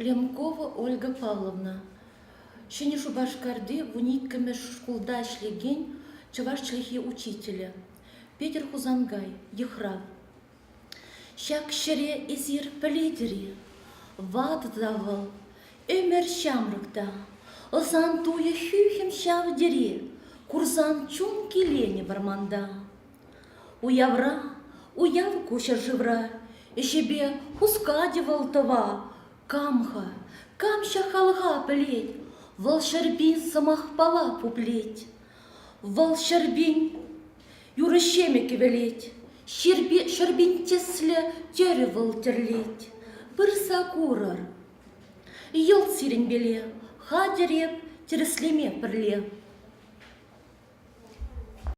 Ленкова Ольга Павловна, Ҫӗнӗ Шупашкарти вуниккӗмӗш шкулта ӗҫлекен чӑваш чӗлхи учителӗ. Петӗр Хусанкай, Йыхрав. Ҫак ҫӗре эсир пӗлетӗр-и? Ватӑ та вӑл, ӗмӗр ҫамрӑк та. Ӑсан туйӗ хӳхӗм ҫав тери, курсан чун киленӗ вӑрманта. Уявра, уяв ку ҫӗршывра, ӗҫӗпе хускатӗ вӑл тӑва. Кам-ха, кам ҫак халӑха пӗлет, вӑл 100 000 сӑмахпала пуплет. Вӑл 100 000 юрӑ-ҫемӗ кӗвӗлет, 100 000 тӗслӗ тӗрӗ вӑл тӗрлет. Пырса курӑр, йӑлт сирӗнпеле, хатӗр эп тӗрӗслеме пӗрле.